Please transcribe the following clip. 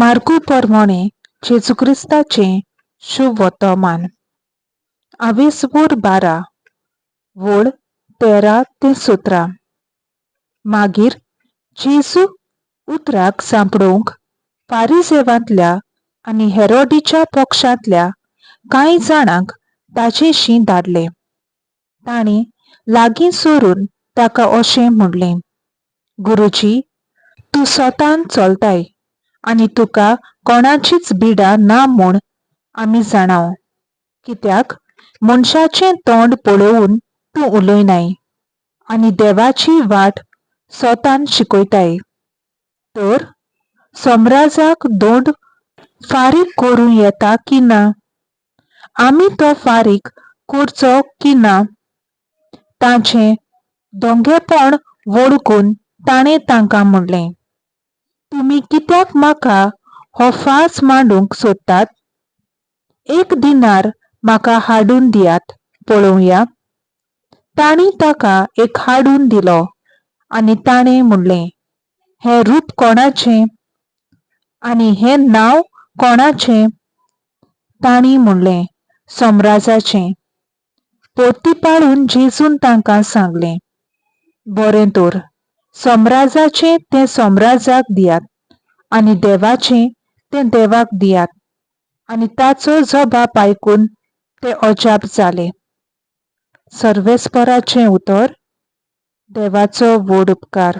मार्कू परमोणें जेजू क्रिस्ताचें शुभ वर्तमान. आवेसवोर 12 वळ 13 ते 17. मागीर जेजू उतराक सांपडोवंक फारिजेवांतल्या आनी हेरोडीच्या पक्षांतल्या कांय जाणांक ताजेशीं धाडले. तांणी लागीं सरून ताका अशें म्हणलें, गुरुजी, तूं स्वतान चलताय आनी तुका कोणाचीच बिडा ना म्हूण आमी जाणाव, कित्याक मनशाचें तोंड पळोवन तूं उलयनाय आनी देवाची वाट स्वतान शिकयताय. तर सम्राजाक दोंड फारीक करूं येता की ना? आमी तो फारीक करचो की ना? तांचें दोंगेपण वळखून ताणें तांकां म्हणलें, तुमी कित्याक म्हाका हो फांस मांडूंक सोदतात? एक दिनार म्हाका हाडून दियात पळोवया. तांणी ताका एक हाडून दिलो आनी ताणें म्हणलें, हें रूप कोणाचें आनी हें नांव कोणाचें? तांणी म्हणलें, सम्राजाचें. परतीपाळून जेजून तांकां सांगलें, बरें तर, सम्राजाचें तें सम्राजाक दियात आनी देवाचें तें देवाक दियात. आनी ताचो जबाब आयकून ते अजाप जाले. सर्वेस्पराचें उतर. देवाचो व्हड उपकार.